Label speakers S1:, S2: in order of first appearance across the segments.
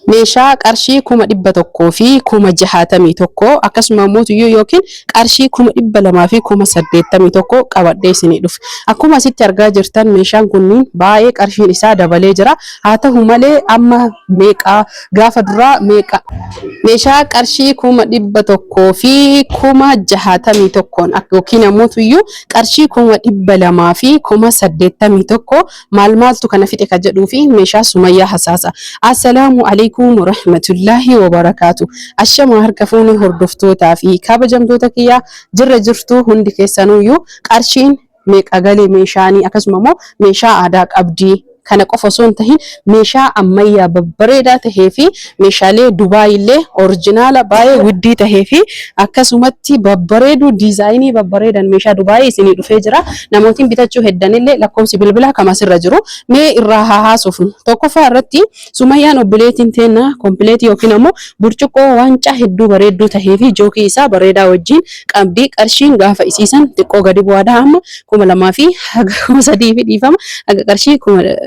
S1: Meeshaa qarshii 161,000 akkasuma immoo tuyyuu yookiin qarshii 281,000 qabadhee isinii dhufe. Akkuma asitti argaa jirtan meeshaan kunniin baay'ee qarshiin isaa dabalee jira. Haa ta'u malee amma meeqa, gaafa duraa meeqa? Meeshaa qarshii 161,000 yookiin ammoo tuyyuu qarshii 281,000 maal maaltu kana fixe ka jedhuu fi meeshaa Sumayyaa Hasaasa. Assalaamu alaikum warahmatullaahi wabarakaatu. Ashama harka fuune hordoftootaa fi kabajamtoota kiyyaa, jirra jirtu hundi keessanuyyuu? Qarshiin meeqa galee meeshaanii? Akkasuma immoo meeshaa aadaa qabdii kana qofa osoo hin tahin meeshaa ammayyaa babbareedaa tahee fi meeshaalee Dubaay illee original baay'ee widdii tahee fi akkasumatti babbareedu diizaayinii babbareedan meeshaa Dubaay isinii dhufee jira. Namootiin bitachuu heddanillee lakkoofsi bilbilaa kam asirra jiru. Mee irraa haa haasofnu. Tokkoffaa irratti Sumayyaan obboleettiin teenna kompleetii yookiin ammoo burcuqqoo waancaa hedduu bareedduu tahee fi jookii isaa bareedaa wajjin qabdi. Qarshiin gaafa isiisan xiqqoo gadi bu'aadha. Amma 2000 fi haga 3000 fi, dhiifama, haga qarshii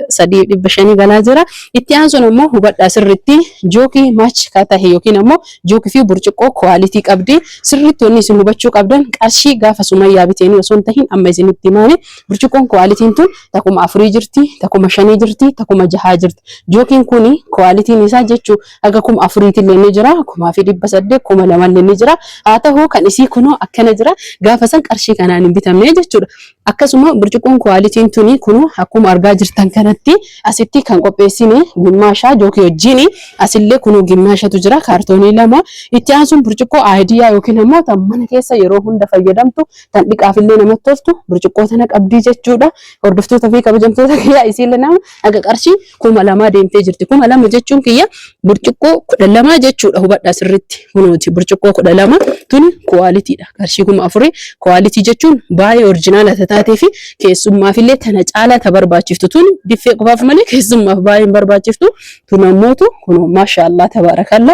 S1: 3500 galaa jira. Itti aansuun ammoo hubadhaa sirriitti, jookii match ka tahe yookiin ammoo jookii fi burcuqqoo quality qabdi. Sirriitti wanni isin hubachuu qabdan qarshii gaafa Sumayyaa biteenii osoo hin tahin amma isinitti himaani. Burcuqqoon qualityn tun ta 4000 jirti, ta 5000 jirti, ta 6000 jirti. Jookiin kuni qualityn isaa jechuu haga 4000tillee ni jira, 1800, 2000llee ni jira. Haa ta'u, kan isii kunoo akkana jira. Gaafa san qarshii kanaan hin bitamne jechuudha. Akkasuma burcuqqoon qualityn tuni kunoo akkuma argaa jirtan kanatti asitti kan qopheessine gimmaashaa jookii wajjini, asillee kunoo gimmaashatu jira, kaartoonii lama. Itti aansuun burcuqqoo aayidiyaa yookiin ammoo tan mana keessa yeroo hunda fayyadamtu, tan dhiqaafillee namatti toltu burcuqqoo tana qabdii jechuudha. Hordoftoota fi kabajamtoota kiyyaa, isiillee nama haga qarshii 2000 deemtee jirti. 2000 jechuun kiyya burcuqqoo 12 jechuudha, hubadhaa sirriitti. Kunooti burcuqqoo 12 tuni qualitydha. Qarshii 4000 quality jechuun baay'ee original taatee fi keessummaafillee tana caalaa ta barbaachiftu, tuni biffee qofaaf malee keessummaaf baay'ee hin barbaachiftu. Tun ammootu kunoo maashaallah tabaarakalla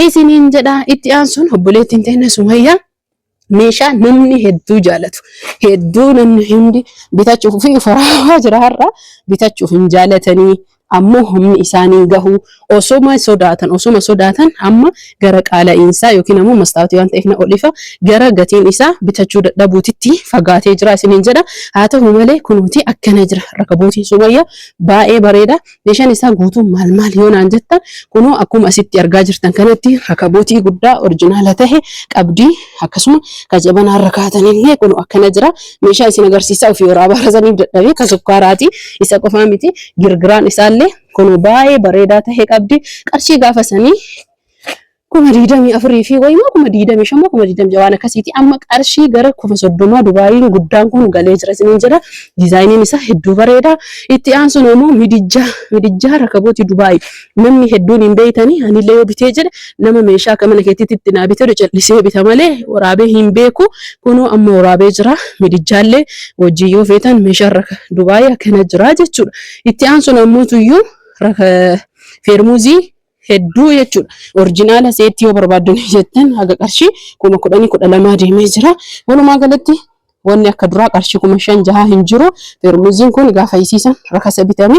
S1: isiniin jedha. Itti aansuun obboleettiin teenya Sumayyaa meeshaa namni hedduu jaalatu, hedduu namni hundi bitachuuf fi faraawaa jira, har'a bitachuuf hin jaalatanii, ammoo humni isaanii gahu osoma sodaatan, osoma sodaatan amma gara qaala'iinsaa yookiin ammoo mastaawotii waan ta'eef na ol ifa, gara gatiin isaa bitachuu dadhabuutitti fagaatee jira isiniin jedha. Haa ta'u malee kunuuti akkana jira rakabootiin Sumayyaa, baay'ee bareeda. Meeshaan isaa guutuun maal maal yoo naan jettan, kunoo akkuma asitti argaa jirtan kanatti rakabootii guddaa original tahe qabdii. Akkasuma ka jabanaa irra kaatanillee kunoo akkana jira. Meeshaa isin agarsiisaa ofii waraabaa rasaniif dadhabee. Ka sukkaaraati, isa qofaa miti, girgiraan isaallee kunoo baay'ee bareedaa tahe qabdi. Qarshii gaafa sanii 24,000 fi wayimoo 25,000 moo 26,000 waan akkasiiti. Amma qarshii gara 30,000 Dubaayiin guddaan kun galee jira isiniin jedha. Diizaayiniin isaa hedduu bareeda. Itti aansuun ammoo midijjaa, midijjaa rakabootii Dubaayii namni hedduun hin beeytanii. Anillee yoo bitee jedhe nama meeshaa akka mana keetiitti itti naa bitee callisee bita malee waraabee hin beeku. Kunoo amma waraabee jira. Midijjaallee wajjin yoo feetan meeshaan raka Dubaayii akkana jira jechuudha. Itti aansuun ammoo tuyyuu feermuzii hedduu jechuudha. Original seettii yoo barbaaddan jettan haga qarshii 10,000, 12,000 deemee jira. Walumaa galatti wanni akka duraa qarshii 5000, 6000 hin jiru. Feermuziin kun gaafa isiisan rakasa bitame.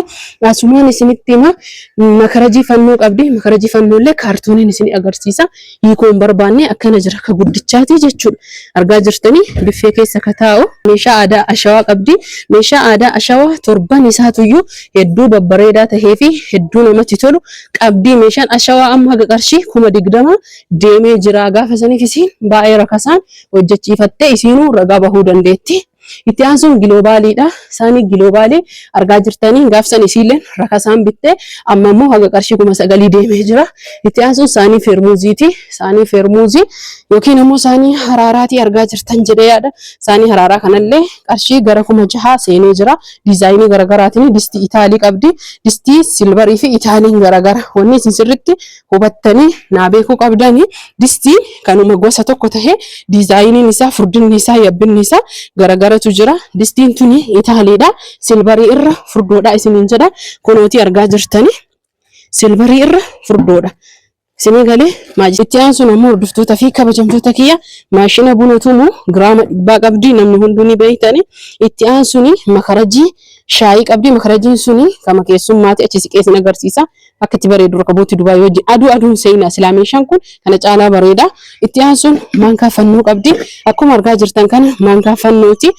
S1: Asumaan isinitti hima, makarajii fannoo qabdi. Makarajii fannoollee kaartooniin isin agarsiisa. Hiikoo hin barbaanne, akkana jira ka guddichaati jechuudha. Argaa jirtanii, biffee keessa ka taa'u. Meeshaa aadaa ashawaa qabdi. Meeshaa aadaa ashawaa torban isaatuyyuu hedduu babbareedaa tahee fi hedduu namatti tolu qabdi. Meeshaan ashawaa amma haga qarshii 20,000 deemee jira. Gaafa saniif isiin baay'ee rakasaan hojjechiifattee isiinuu ragaa bahuu dandeetti. Itti aansuun giloobaaliidha. Isaanii giloobaalii argaa jirtanii, gaafsan isiilleen rakasaan bittee amma immoo haga qarshii 9000 deemee jira. Itti aansuun saanii feermuuziiti. Saanii feermuuzii yookiin immoo saanii haraaraatii argaa jirtan jedhee yaada. Saanii haraaraa kanallee qarshii gara 6000 seenee jira. Diizaayinii garaagaraatiin distii Itaalii qabdi. Distii silvarii fi Itaaliin garaagara. Wanni isin sirriitti hubattanii naa beekuu qabdanii, distiin kanuma gosa tokko tahe diizaayiniin isaa, furdinni isaa, yabbinni isaa garagaratu jira. Distiin tuni Itaaliidha. Silvarii irra furdoodha isiniin jedha. Kunootii argaa jirtanii, silvarii irra furdoodha. Isinii galee? Itti aansuun ammoo hordoftoota fi kabajamtoota kiyya, maashina buna tumu giraama 100 qabdi, namni hunduu ni beektani. Itti aansuun makarajii Shaayii qabdi makarajiin suni kama keessummaati achi siqee isin agarsiisa. Akka itti bareedu rakabootti Dubaay wajjin aduu aduun seenaa silaa meeshaan kun kana caalaa bareeda. Itti aansuun maankaa fannoo qabdi. Akkuma argaa jirtan kana maankaa fannooti.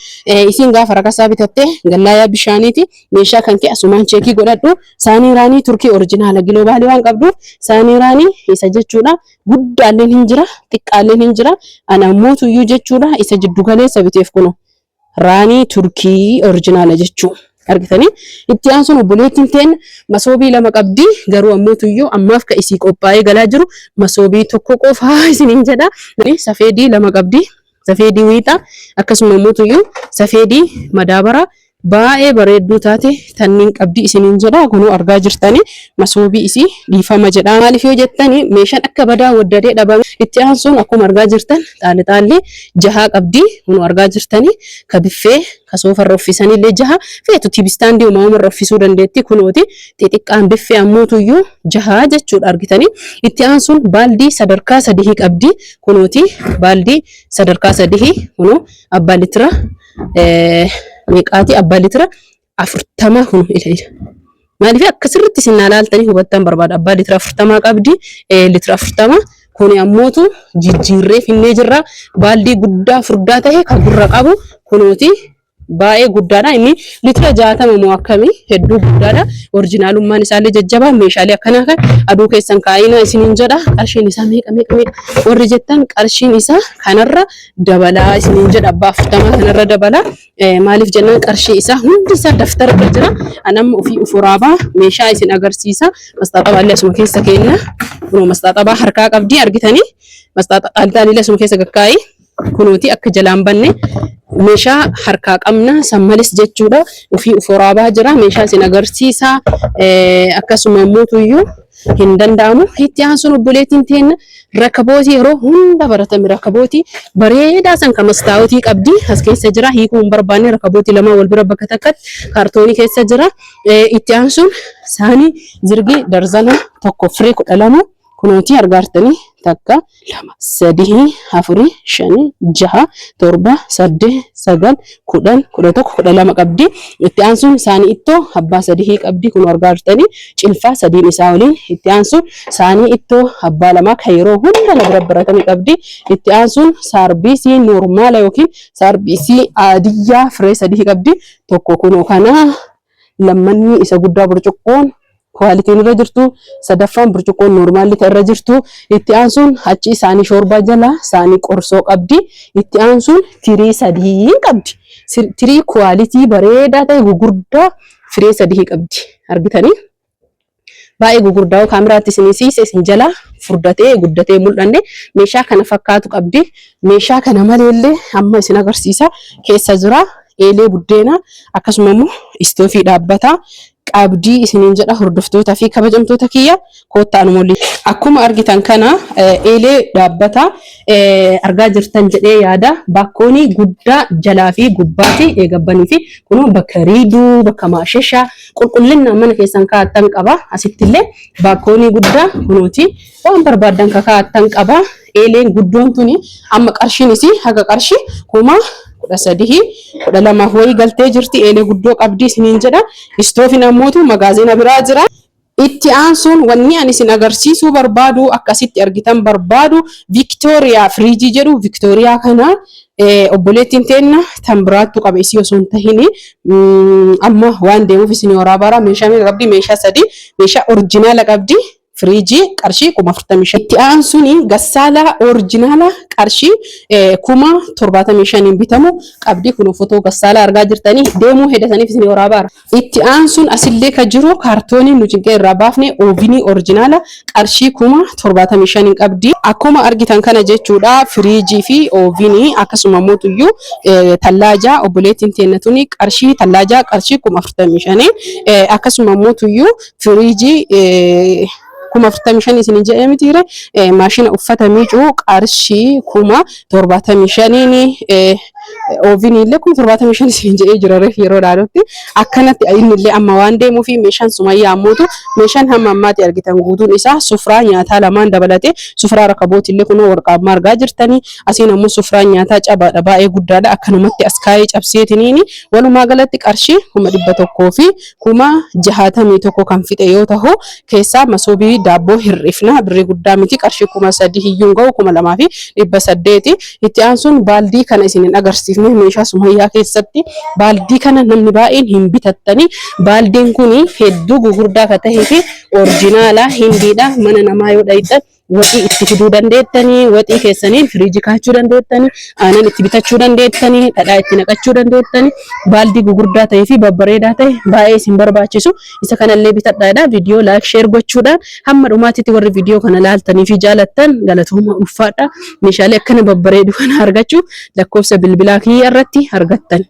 S1: Isiin gaafa rakasaa bitatte gallaayaa bishaaniiti. Meeshaa kan kee asumaan cheekii godhadhu. Saanii raanii Turkii orjinaala giloobaalii waan qabduuf saanii raanii isa jechuudha. Guddaalleen hin jira xiqqaalleen hin jira. Ana ammoo jechuudha isa jiddu galeessa biteef kuno. Raanii Turkii orjinaala jechuu. Argitanii? Itti aansuun obboleettiin teen masoobii lama qabdi. Garuu ammoo tuyyuu ammaaf ka isii qophaa'ee galaa jiru masoobii tokko qofaa isiniin jedha. Safeedii lama qabdi. Safeedii wiixaa akkasuma ammoo tuyyuu safeedii madaabara baay'ee bareedduu taate tanniin qabdi isiniin jedha. Kunuu argaa jirtanii masoobii isii dhiifama jedha. Maaliif yoo jettani meeshaan akka badaa waddadee dhabame. Itti aansuun akkuma argaa jirtan xaali xaalli jahaa qabdi. Kunuu argaa jirtanii ka biffee ka soofarra uffisanillee jaha feetu tiibistaandii uumamumarra uffisuu dandeetti. Kunooti xixiqqaan biffee ammootuyyuu jahaa jechuudha argitanii. Itti aansuun baaldii sadarkaa sadihii qabdi. Kunooti baaldii sadarkaa sadihii kunoo abbaa litira meeqaati abbaa litira 40 kun ila ila. Maaliif akka sirriitti isin naa laaltanii hubattan barbaada. Abbaa litira 40 qabdi. Litira 40 kuni ammootu jijjiirree finnee jirra. Baaldii guddaa furdaa ta'e kan gurra qabu kunooti baay'ee guddaadha. Inni litira 60 moo akkamii hedduu guddaadha. Orjinaalummaan isaallee jajjabaa. Meeshaalee akkanaa kan aduu keessan kaa'inaa isiniin jedha. Qarshiin isaa meeqa meeqa meeqa warri jettan qarshiin isaa kanarra dabalaa isiniin jedha. Abbaa 40 kanarra dabalaa. Maaliif jennaan qarshii isaa hundi isaa daftara irra jira. An amma ofii of waraabaa meeshaa isin agarsiisa. Mastaaxabaa illee asuma keessa kenna. Kunoo mastaaxabaa harkaa qabdi argitanii. Mastaaxabaa illee asuma keessa gakkaa'ee kunooti akka jalaan banne meeshaa harkaa qabna san malis jechuudha. Ofii of waraabaa jira meeshaa isin agarsiisa. Akkasuma immoo tuyyuu hin danda'amu. Itti aansuun obboleettiin teenna rakabootii yeroo hunda baratame rakabootii bareedaa san kan mastaawotii qabdi. As keessa jira hiikuu hin barbaanne rakabootii lama wal bira bakka takkatti kaartoonii keessa jira. Itti aansuun saanii zirgii darzana tokko firee 12 kunooti argaartanii takka 2 3 4 5 6 7 8 9 10 11 12 qabdi. Itti aansuun saanii ittoo abbaa sadihii qabdi kun argaa jirtanii cilfaa sadiin isaa waliin. Itti aansuun saanii ittoo abbaa lamaa kan yeroo hunda na bira baratame qabdi. Itti aansuun saarbiisii noormaala yookiin saarbiisii adiyyaa firee sadihii qabdi. Tokko kunoo kana lammanni isa guddaa burcuqqoon kuwaalitiin irra jirtu, sadaffaan burcuqqoon noormaalli irra jirtu. Itti aansuun achi saanii shoorbaa jala saanii qorsoo qabdi. Itti aansuun tirii sadii qabdi. Tirii kuwaalitii bareedaa ta'e gugurdaa firee sadii qabdi. Argitanii? Baay'ee gugurdaa kaameraatti isin siise isin jala furdatee guddatee mul'anne meeshaa kana fakkaatu qabdi. Meeshaa kana maleellee amma isin agarsiisa keessa jira. Eelee buddeenaa akkasuma immoo istoofii dhaabbataa qabdii isiniin jedha hordoftootaa fi kabajamtoota kiyya koottaa anuma waliin. Akkuma argitan kana eelee dhaabbataa argaa jirtan jedhee yaada baakkoonii guddaa jalaa fi gubbaati eegabbanii fi kunoo bakka riiduu bakka maasheshaa qulqullinaan mana keessan kaa'attan qaba. Asittillee baakkoonii guddaa kunooti waan barbaaddan kakaa'attan qaba. Eeleen guddoon tuni amma qarshiin isii haga qarshii 13,000 12,000 wayii galtee jirti. Eelee guddoo qabdi isiniin jedha. Istoofiin ammootu magaazina biraa jira. Itti aansuun wanni ani isin agarsiisuu barbaadu akkasitti argitan barbaadu Viktooriyaa firiijii jedhu Viktooriyaa kana obboleettiin teenna tan biraattu qaba isii osoo hin tahini amma waan deemuuf isin waraabaara meeshaa meeqa qabdi meeshaa sadii meeshaa orjinaala qabdi firiijii qarshii 45,000. Itti aansuun gassaalaa orjinaala qarshii 75,000 bitamu qabdi kun fotoo gassaalaa argaa jirtanii deemuu hedasaniif isin waraabaara. Itti aansuun asillee ka jiru kaartoonii nu cinqee irraa baafne oovinii orjinaala qarshii 75,000 qabdi. Akkuma argitan kana jechuudha firiijii fi oovinii akkasuma mootuyyuu tallaajaa obboleettiin teenna tuni qarshii tallaajaa qarshii 45,000 akkasuma mootuyyuu firiijii 45,000 isin jedhee mitiire maashina uffata miicuu qarshii 75,000. Oovini illee 75,000 isin jedhee jira reef yeroo ilaalutti. Akkanatti inni illee amma waan deemuu fi meeshaan Sumayyaa ammootu meeshaan hamma ammaatti argitan guutuun isaa sufraa nyaataa lamaan dabalatee sufraa rakabooti illee kunoo warqaammaa argaa jirtanii. Asiin ammoo sufraan nyaataa cabaadha, baay'ee guddaadha, akkanumatti as kaayee cabseetiniini walumaa galatti qarshii 161,000 kan fixe yoo tahu, keessaa masoobii daabboo hir'ifna, birrii guddaa miti, qarshii 3000 hiyyuu hin gahu, 2800. Itti aansuun baaldii kana isin hin agarsiifne. Meeshaa Sumayyaa keessatti baaldii kana namni baay'een hin bitattani. Baaldiin kun hedduu gugurdaa ka tahee fi orjinaala Hindiidha. Mana namaa yoo dhayxan waxii itti fiduu dandeettanii, waxii keessaniin firiijii kaachuu dandeettanii, aanan itti bitachuu dandeettanii, dhadhaa itti naqachuu dandeettanii. Baaldii gugurdaa ta'ee fi babbareedaa ta'e baay'ee isin barbaachisu, isa kanallee bitadhaadha. Viidiyoo like, share gochuudhaan hamma dhumaatitti warri viidiyoo kana laaltanii fi jaalattan galatooma, ulfaadha. Meeshaalee akkana babbareedu kana argachuuf lakkoofsa bilbilaa kiyya irratti argattan.